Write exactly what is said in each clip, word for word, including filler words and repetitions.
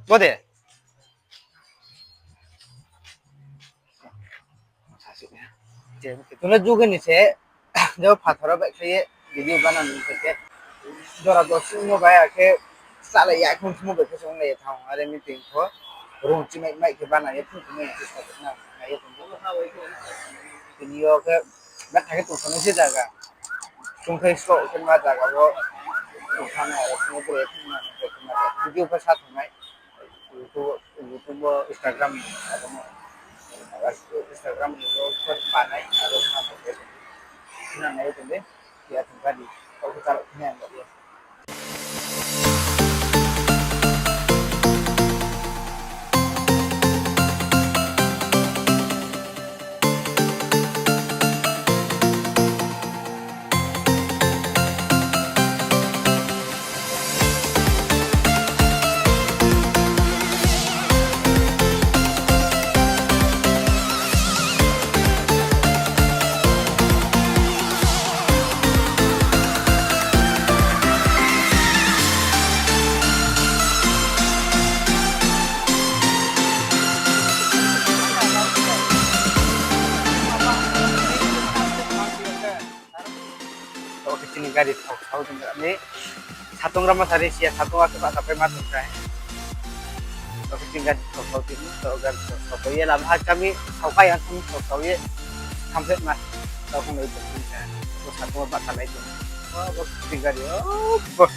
Bo de. Tuna juge ni se, jabo phathar wo baihkhlai ye, video bana ni khe se, jora dos mo bai akhe, chalai ya khong mo bai khe se onglai ye thanng, are meeting pho, rung chi mai mai khe bana ye, phung phung ye, chesta khe nai ye tong di. Tini yo khe, betha khe tongthao nai se zaga. Sungthai sroh khe ma zaga wo, tongthao nai, aro khe bo ye phung nai, video pho sa thanng nai. YouTube, YouTube wo Instagram ni, abo no, Instagram ni bo short banai, abo no ma se, nang nai tong di, ya tong kha di, kau khe charo khe nai ang bo ye. Taoh khe chini gari thao sao tong ni. Satung rama sari sia, satung akhe bahcha pai ma tong khe. Taoh khe chini gari thao sao tong ni, taoh gari thao sao ye lama ha kami sao kai ang thum thao sao ye. Thamphlet ma. Taoh khe nai tong khe. Taoh satung bahcha nai tong. Bo chini gari. Oh, bo.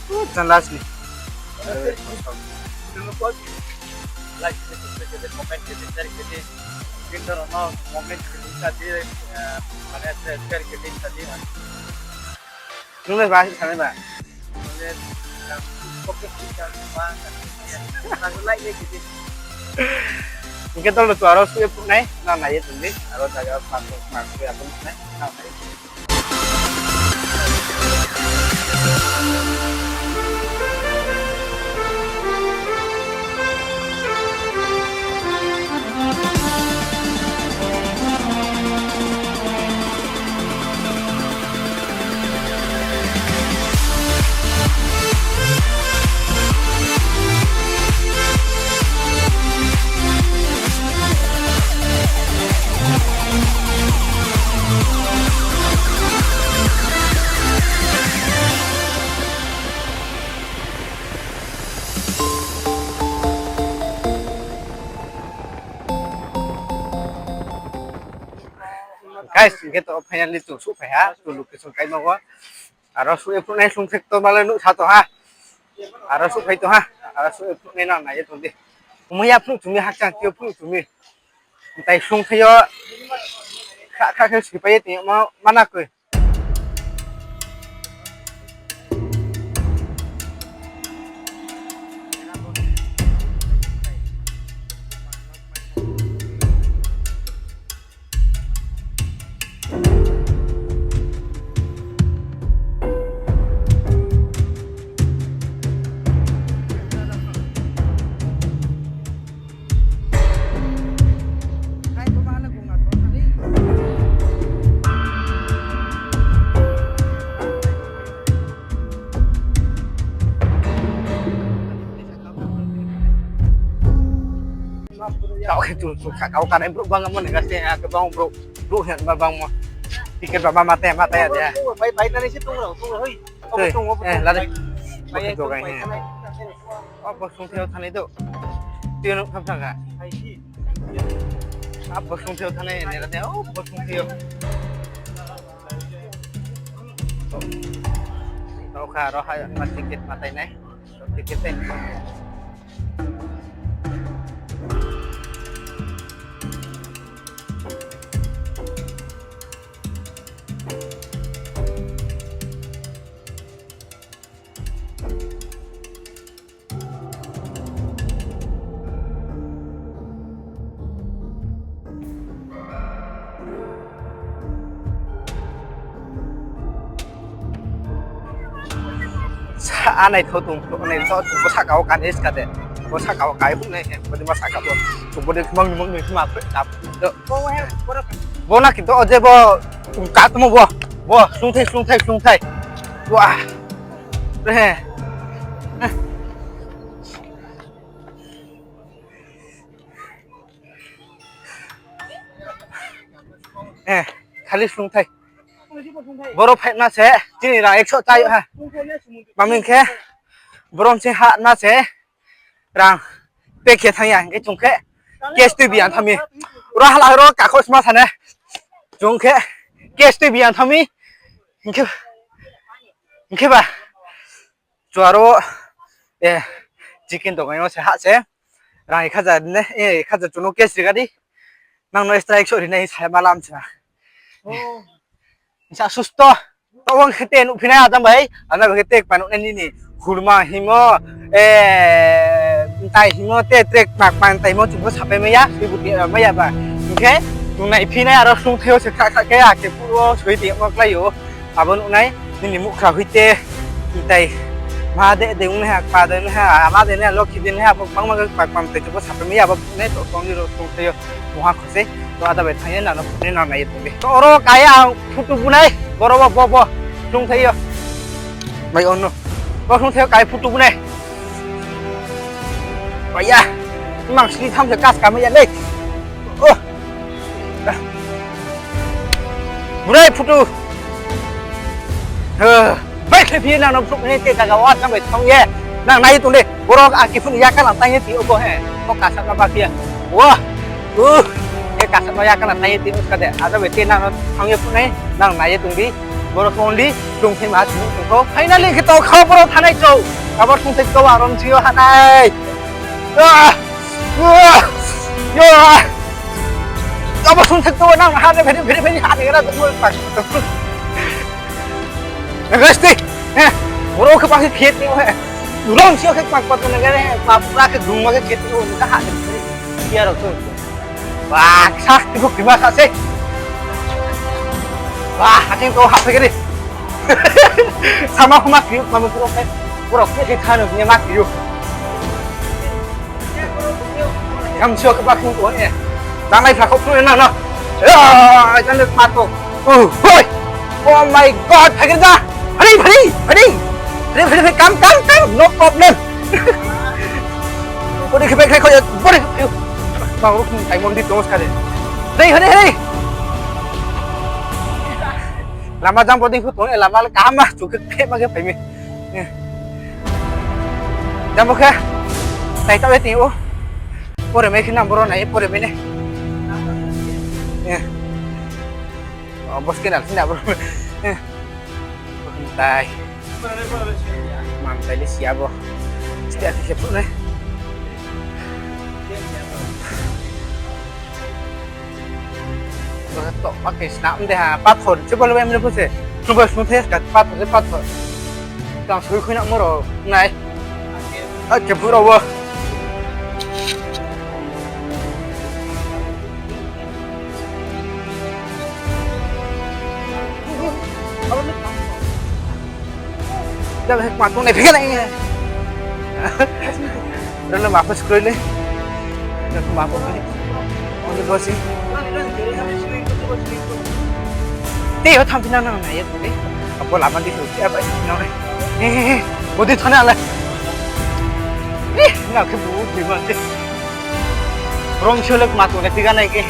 Oh, chan last ni. Like, share, comment, share, share, share. Pin doro no comment khe di, eh, mane share khe di, khe di. Nung le ba, sa le ba. Nung le, eh, comment khe di, ba, like le khe di. Hing khe dol no tu aro suh ye phnuh nai, nang nai ye tong di, aro jaga ma, ma suh ye phnuh nai, nang nai ye tong di. Guys, hing khe to finally chung souhphai ha, chung location kaima wo. Aro suh ye phnuh nai, Slungthai to ma le nuh sa tong ha. Aro souhphai tong ha, aro suh ye phnuh nai nang nai ye tong di. Mui ya phnuh tong mi, hakchang ti yo phnuh tong mi. Tai Slungthai yo kha kha khe sipai ye tong yo ma, mana koi. Taoh khe chung, chung sahka wo kanai brouh bangmo ni gase, a khe bang brouh, brouh hing ba bangmo. Ticket ba ma, ma taya, ma taya de. Bai, bai, nani se tong rao, tong rao, hoi. Tui, eh, lari. Bai, bai, bai, bai. O, bo Slungthai yo thanai do. Tui no tham thang kha. A, bo Slungthai yo thanai, ne, ne, o, bo Slungthai yo. Taoh kha aro ha, ma ticket ma tai nai. Ticket tai nai. Sa, a naithao tong, naithao tong, bo sahka wo kanai ska de. Bo sahka wo kai phnuh nai, bo de ma sahka bo. Chung bo de mang ni mang ni ma phnuh ta. Bo na kintu o je bo, katmo bo. Bo, Slungthai, Slungthai, Slungthai. Wa. Re. Khali slungthai. Boro phaima se, chini rang ekso chá yo ha. Maming khe, boro msing ha ma se, rang pay khe thanng ya, hing khe chung khe, cash tuibi yang thanng mi. Ro hala ro kakho sma sa nai. Chung khe, cash tuibi yang thanng mi. Hing khe, hing khe ba, chuaro, chicken dogan yo se ha se, rang ek hajar ne, ek hajar chung no cash riga di. Nang no extra ekso rinai sa ma lam sa. Sa susto. Tawang khe te nuhphi nai ajang bai, ajang bai khe te kpa nuh nai nini. Hurma himo, mtai himo, te tre kpa kpa mtai himo, chung pho sapai mai ya, sui buti mai ya ba. Hing khe, chung naiphi nai aro slungthai yo se kha kha khe, akhe phuh wo soi tongmo klái ou. Abo nuh nai, nini muhkhra hoite, mtai, ma de de ong nai ha, kpa de nai ha, ama de nai ha, lokhi de nai ha, abo bangma khe kpa kpa mtai chung pho sapai mai ya, abo nuh nai, to tong di ro slungthai yo, mungha kho se, to ada bai thanng ye nang no phnuh nai nang nai ye tong di. To oro kaya ang photo bu nai, boro bo, bo, bo, slungthai yo. Bai ono. Bo slungthai yo kai photo bu nai. Bai ya. Mang sni tham se kas kamai ya le. O. Bu nai photo. Bai khlai phi ye nang no phnuh nai te jaga wo ajang bai thanng ye. Nang nai ye tong di. Borok a kiphun ya kalam tang ye ti obo he. Bo kasa ma ba phi ya. Wo. U. Ye kasa ma ya kalam tang ye ti uska de. Ajang bai te nang no thanng ye phnuh nai. Nang nai ye tong di. Borok tong di. Chung khe ma chung tong kho. Finally khe to kho borok thanai chou. Abo chung thai to arom si yo hanai. Abo sung thak to nang ha de pheri pheri pheri ha de ra to mo pa. Guys, ti. Boro khe pa khe khet ni he. Rong si khe pa pa to na gare pa pura khe dum ma khe khet ni ka ha de pheri. Kia ro to. Ba, sa ti bu ki ma sa se. Ba, ha ting to ha pheri. Sama ko ma ki ma mo ko khe. Boro khe khe thanu ni ma ki. Kam sio khe ba khung ko e. Tanglai pha khop khung na na. Ya, jang le ma to. Oh, hoi. Oh my God, phai khe ja. Phai, phai, phai. Phai, phai, phai, kam, kam, kam. No problem. Bori khe bai khe kho ya, bori khe. Ba ro khung tai mon di tong ska de. Hei, hei, hei. Lama jang bodi khu tong e, lama le kaham ma chu khe khe ma khe phai mi. Jang bo khe, tai tao ye tong ou. Pore mai khe nang boro nai, pore mai ne. O, bos khe nang sini boro. Tai. Mam tai le sia bo. Stia khe se phu nai. To ma khe snam de ha, pathor se bole bai mle phu se. Sung bai sung the ka pathor se pathor. Tang sui khui na mo ro nai. A che phu ro wo. Jang hek ma tung nai phi nai. Relo ma pho scroll le. Jang ma pho ni. Oni bosi. Te yo tham phi na nang nai ye tung le. Abo lama di su ya bai nang nai. He he he. Bodi thana la. Ih, na khe bu bi ma te. Rom siolek ma tung nai phi nai ke.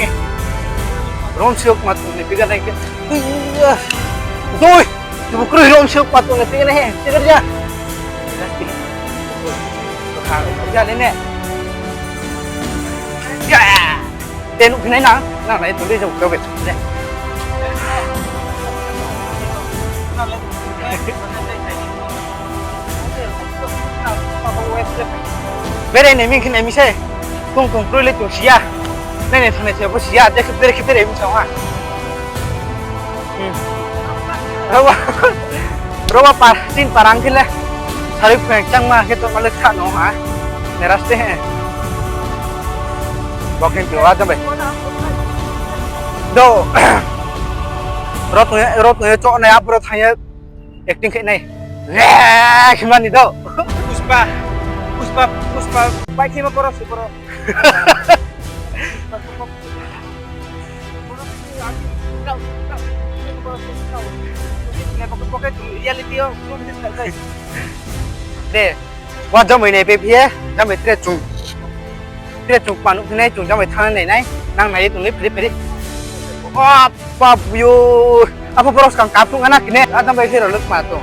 Rom siolek ma tung nai phi nai ke. Doi. Tubu kroi rom siolek ma tung nai phi nai he. Te ja. Ja le ne. Ja. Te nuh phi nai na, nang nai tong di jang kau bai tong di. Bere nai mi khe nai mi se, tong tong kroi le tong si ya. Nai nai thang nai se bo si ya, bere khe bere mi sa ha. Roba, roba pa, tin parang khe le. Sarui pheng changma khe to malik kha no ha. Neras te he. Bo khe tio a jam bai. Do. Rot no, rot no chok nai abro thang ye acting khe nai. Re, khimani do. Puspa, Puspa, Puspa, bai khima boro se boro. De, wa jamai nai pe phi ye, jamai tre chung. Tre chung panu phi nai, chung jamai thang nai nai, nang nai ye tong le phiri phiri. Apa buyo. Apa borok skang kapung ana kine. Adam bai phero luk ma to.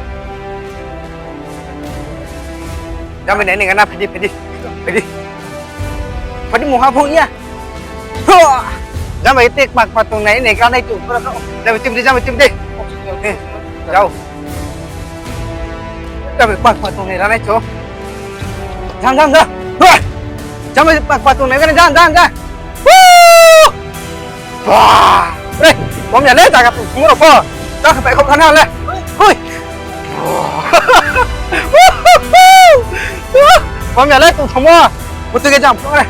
Jam bai nai ni gana phadi phadi. Phadi. Phadi muha phung ya. Ho. Jam bai tek mak mak tong nai ni gana itu. Jam bai tip di, jam bai tip di. Eh, jao. Jam bai mak mak tong nai rana itu. Jam, jam, jam. Ho. Jam bai mak mak tong nai gana, jam, jam, jam. Hu. Ba! Re, bom ya le, jaga tong thangmo rao pho. Jaga pai khop thana le. Hui. Bom ya le, tong thangmo. Butu ke jam phung le.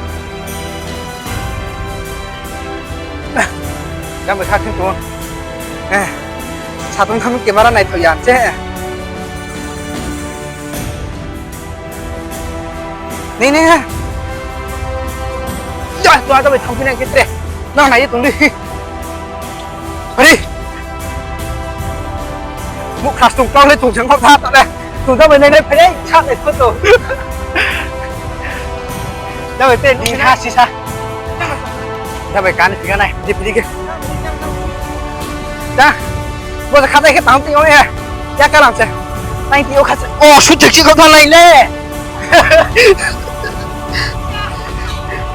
Jam bai kha khe tong. Eh. Satong tham camera naithao ya se. Ni, ni, ni. Ya, to, to, bai thangphi nai khe tre. Nang nai ye tong di. Ari. Muk khas tong kau le tong jang kau tha ta le. Tong ta bai nai nai phai nai, sa nai pho to. Ta bai te ni ha si sa. Ta bai kan phi nai, di phi di ke. Ta. Bo sa khatai khe tang ti o e. Ya ka lam se. Tang ti o kha se. O, su thik si kau tha nai le.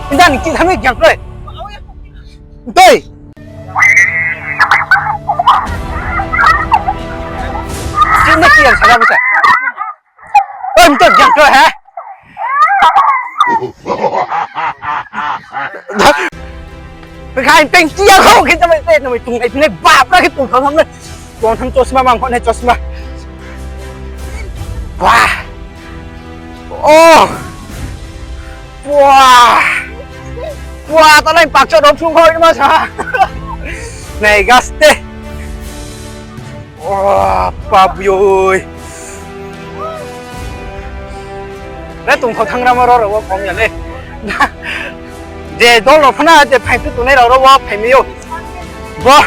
Inda ni ki thami gyang kroi. Toi. Sini kian sana bisa. Oi, betul, jangan tu, ha? Bekai peng tia kau kita mai tet, nama tung ai pine bap lagi tung kau samne. Tuang tham chosma mang kau ne chosma. Wah. Oh. Wah. Wah, ta lai pak chot dom sung kau ini masa. Nai gas te. Wah, pa bui oi. Le tong thao thanng rama ro ro wo kom ya le. Je dol ro phana je phai tu tongnai rao ro wo phai mi ou. Bo,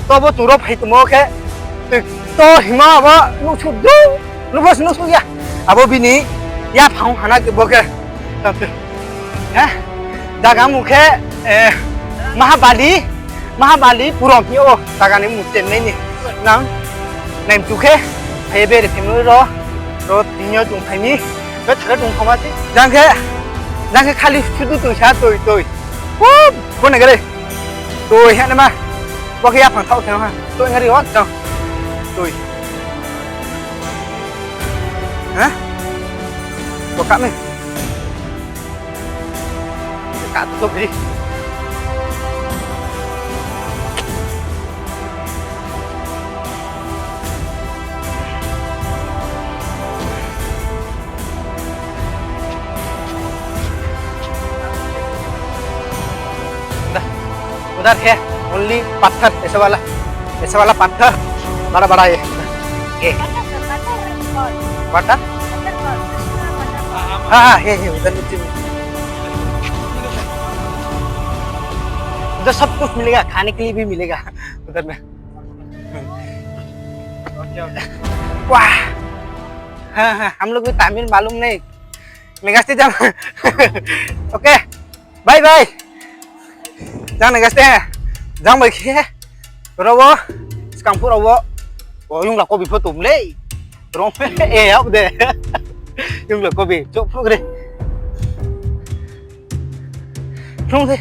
to bo chung ro phai tongmo khe, tui to hima bo nuhsuh du, nuhbo se nuhsuh ya. Abo bini yaphang hana khe bo khe. Tang tui. Ha? Jaga mung khe, eh, Mahabali, Mahabali Puram hing ou, jaga ni mung Chennai ni. Nang, nai mchu khe, phai ye bere family ro, ro tini yo chung phai mi, be thare chung thoma se. Jang khe, jang khe khali sudu tui sa tui tui. Bo, bo nai gare. Tui ha nama. Bo khe yaphang thao se ha. Tui ngari o, jang. Tui. Ha? Bo kah mi. Ka tu bri. उधर है only पत्थर, ऐसा वाला, ऐसा वाला पत्थर, बड़ा बड़ा ये। ये। पत्थर? हाँ, हाँ, है, है, उधर नीचे में। उधर सब कुछ मिलेगा, खाने के लिए भी मिलेगा उधर में। वाह। हाँ, हाँ, हम लोग भी तमिल मालूम नहीं। Negaste jang. Okay. Bye bye. Jang negaste. Jang bai khe. Ro wo. Skang phuh ro wo. O yungla kobi pho tong le. Rong e yap de. Yungla kobi. Chok phuh re. Rong de.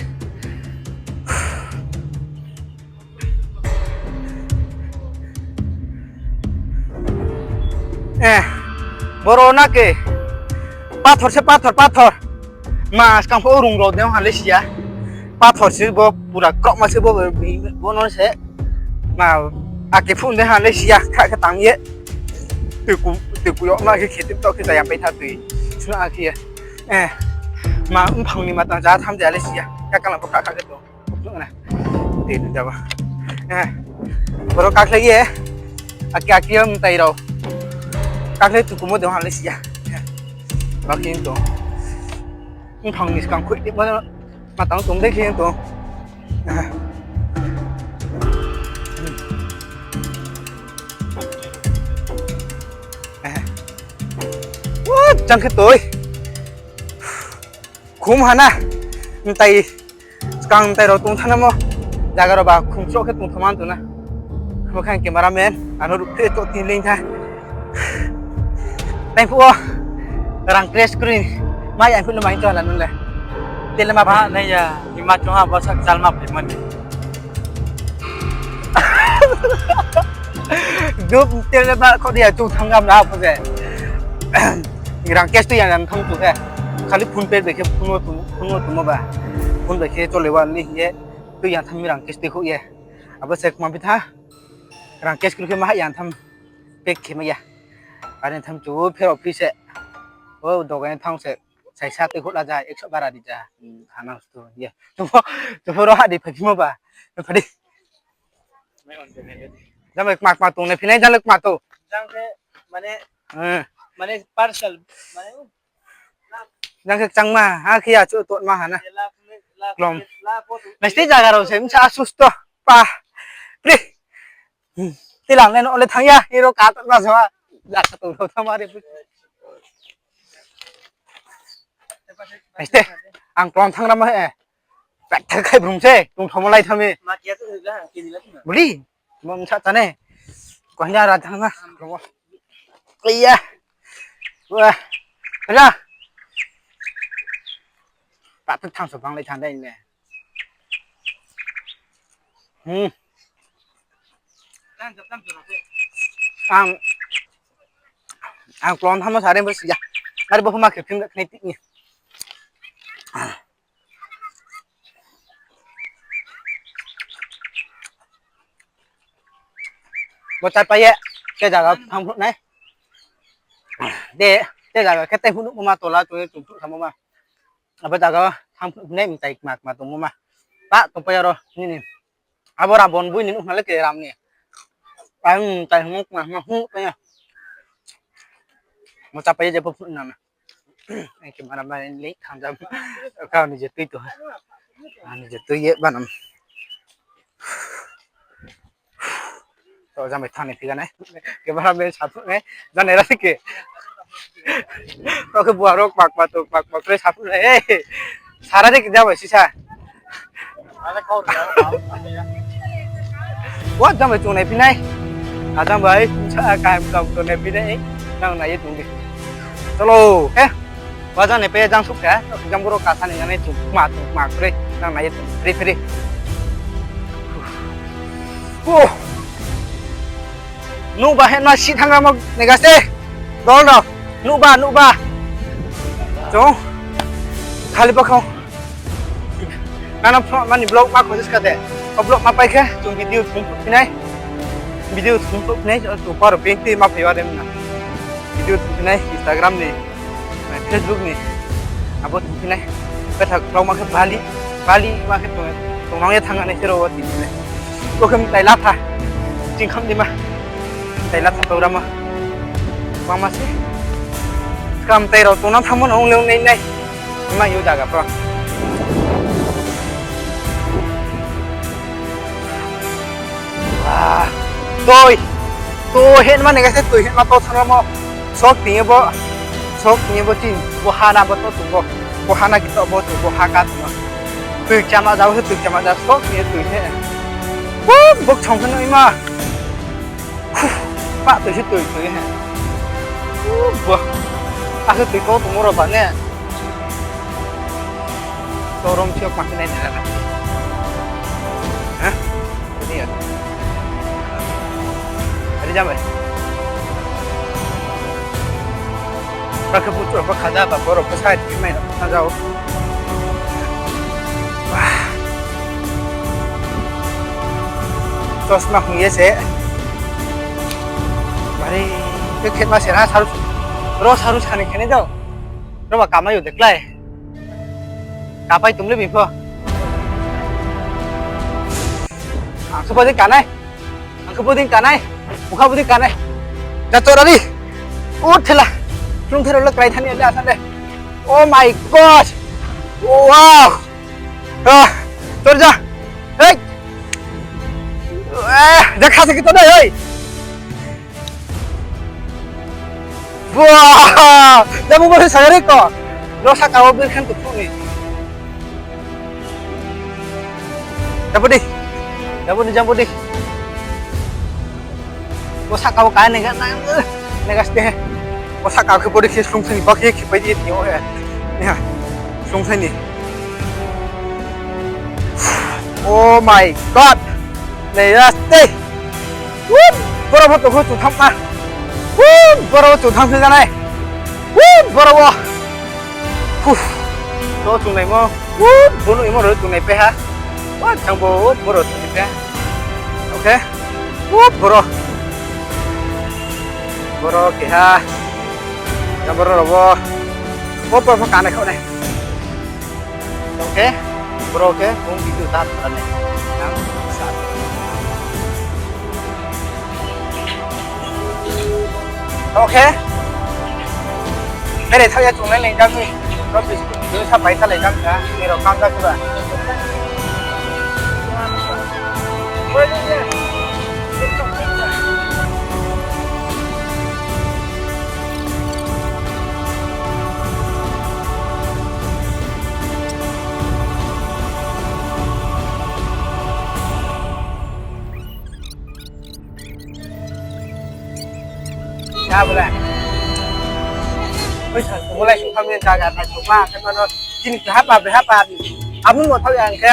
Eh, boro na ke. Pathor se pathor, pathor. Ma skang pho rung ro de ha le sia. Pathor se bo pura krokma se bo, bo no se. Ma ake phun de ha le sia, kha khe tang ye. Tui ku, tui ku yo ma khe khe tip tok khe jaya pai tha tui. Sna akhe ye. Eh, ma mphang ni ma tang ja tham ja le sia. Ka kala bo kha kha khe to. Nung na. Tui nung jaba. Eh. Boro kakhlai ye. Aki aki yo mtai rao. Kakhlai tukumo de ha le sia. Eh. Baki to. Mphang ni skang khui di ma, ma tang tong de khe to. Eh. Eh. Wo, jang khe toi. Khum hana. Mtai. Skang mtai rao tong thanamo. Jaga rao ba khumsroh khe tongthoma tong na. Bo khe ang cameraman, ano ruh khe to tin ling tha. Taiphuh wo rang crash kri ma ya phuh no mai to hala nung le. Tele ma ba nai ya, ima chung ha bo sak chal ma phai mani. Dup tele ba kho dia chung thang gam na pho je. Rang cash tui yang yang tham tu khe. Khali PhonePe bai khe phone wo tong, phone wo tongmo ba. Phone bai khe chole wa ni hing ye. Tui yang tham rang cash tui kho ye. Abo se kma bi tha. Rang cash kri khe ma ha yang tham. Pek khe ma ya. Are tham chu pherao phi se. O dogan thang se. Saisa tui kho la ja, ekso bara di ja. Hanang stu ye. Chubo, chubo ro ha di phai phimo ba. Phai di. Jang bai kma kma tong nai phinai, jang le kma to. Jang khe, mane, Eh. mane parcel, mane, Jang khe changma, ha khe ya chu totma ha na. Klom. Nai ste jaga rao se msa asusto. Pa. Pri. Tilang le no le thang ya, iro ka totma sama. Jaga tong rao thang ma re. Nai ste, ang klom thang ra ma he. Pek thar khai brung se, tong thomo lai thami. Buli, mo msa chane. Ko hanya ra thang na. Iya. Wa. Ra. Pa tu thang so bang lai thang dai ne. Hmm. Ang, ang klom thamo sare bo siya. Are bo huma khe phim khnai ti ni. Bo char pai ye, te jaga thang phruh nai. De, te jaga khe tei phnuh ma tola chung ye chung phruh thamo ma. Abo jaga thang phnuh nai mtai kma kma tongmo ma. Pa tongpai aro nini. Abo Rabon boi ni nuh na le ke ram ni. Ang mtai hmo kma hmo hu pa ya. Mo char pai ye je bo phnuh nang na. Ang khe mana ma le thang jam. Kau ni je tui to. Ani je tui ye banam. To jam bai thang ni phiga nai. Khe bara be saphuh nai. Jane ra ke. To khe buarok kma kma to kma kma kre saphuh nai. Sara de khe jam bai sisa. Wa jang bai chung nai phi nai. A jang bai, sa kaham kaham chung nai phi nai. Nang nai ye tong di. Cholo, he. Wa jang nai pai ye jang suh khe, jang boro kasa ni nang nai chung kma chung kma kre. Nang nai ye tong di. Phiri phiri. Oh. Nuh ba he na si thang ramo nega se. Dol no. Nuh ba, nuh ba. Chung. Khali ba khau. Nano phnuh mani vlog ma khojis kha de. O vlog ma pai khe chung video thum phi nai. Video thum phi nai, chung paro penti ma phai wa de na. Video thum phi nai Instagram ni, Facebook ni. Abo thum phi nai. Betha vlog ma khe bali, bali ma khe tong, tong nang ye thang nai se ro wo thum phi nai. Bo khe mtai latha. Ching kham di ma. Mtai latha program ma. Bangma se. Skam tai rao tong nang thangmo no ong le ong nai nai. Ma yo jaga pro. Ah, toi. Toi het ma nega se toi het ma to thang mo. Sok ting ye bo. Sok ting ye bo tin. Bo ha na bo to tong bo. Bo ha na ki to bo tong bo ha ka tong. Toi chama jao se toi chama jao sok ting ye toi he. Bo bok chong khe no ima. Pa toi se toi toi he. Bo. Ake toi to tong ro ba ne. Torom sio pang nai nai. Ha? Ini ya. Ada jam eh. Pakai putu apa kada apa borok ke side ke main apa jauh. Wah. Chosma hung ye se. Bari, ke khet ma se ra saru. Ro saru sani khene jao. Ro ba kamai yo deklai. Kapai tum le bipho. Ang khe bodei kanai. Ang khe bodei kanai. Bukha bodei kanai. Ja chorari. O thela. Klung thero le krai thani le asande. Oh my God. Wow. Ah, tor ja. Hey. Eh, ja khasa ki to dai, hey. Wah! Dah mo boleh saya rek to. Lo sa kawo bil khan to phone ni. Dapat deh. Jabo ni, jabo di. Bo sahka wo ka nega na, nega ste. Bo sahka khe body khe slung thani, bo khe khe pai di tini o he. Niha, slung thani. Oh my God. Nai ya ste. Woo! Boro pho tong kho chung thanng ma. Woo! Boro pho chung thanng se janai. Woo! Boro wo. Huh. To chung naimo. Woo! Bono imo ro chung nai pai ha. Woo! Thang bo, woo! Boro chung nai pai ha. Okay. Woo! Boro. Boro keha. Yang boro ro bo. Bo boro pho kanai kho nai. Okay, boro khe bung video ta thanai. Nang sa. Okay. Bere thao ya chung nai nai jang ni. Ro biscuit ni sa pai sa lai jang ka. Ni ro kam da kura. Ya bole. Oi, sa, bo lai sung kami jaga naithokma, khe mano, chini hapa, hapa. Abo no thao ya, khe,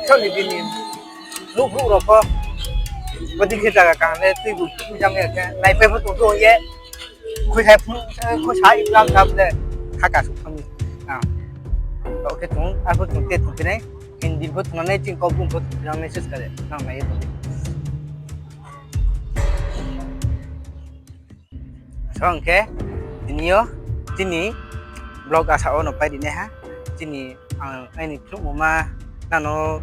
so ni bini. Nouhbrouh rao pho, bodei khe zaga kaham le, tui bu jam ya khe, naipai pho tong thou ye, khuithai phung, khuisa exam jam le, khaka suh thang mi. Ah. Taoh khe chung, arphuh chung te thungphi nai, Hindi pho thungnai, chini Kaubru pho thungphi nai, message kare, nang nai ye tong. So hing khe, tini yo, chini vlog asa wo no pai ri nai ha, chini, ang, aini phnuhmo ma, nano,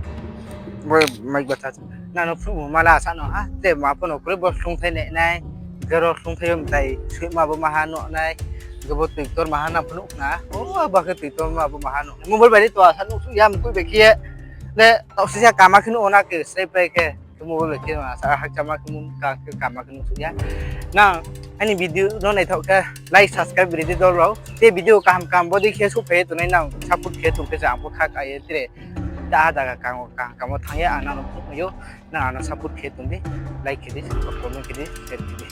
bo, mic batha, nano phnuhmo ma la asa no ha, tre ma pho no kroi bo slungthai nai nai, hing khe ro slungthai yo mtai soima bo maha nuh nai, hing khe bo tui ktor maha nang phnuh khna, o, ba khe tui ktor ma bo maha nuh nai, mobile bai di to asa nuhsuh ya, mkoih bai khe ye, le, taoh sisa kama khe nuh o na khe, sraipai khe. Khe mobile bai khe asa hakchama khe mung ka khe kama khe nuhsuh ya. Nang aini video no naithaoh khe like, subscribe ri di dol rao. Te video kaham kaham bodei khe souhphai ye tongnai nang support khe tong khe se ang pho kha ka ye tre. Ta ha jaga kaham kaham wo thanng ye ang nang no phnuh mai ou. Nang ang no support khe tong di. Like khe di, comment khe di, share khe di.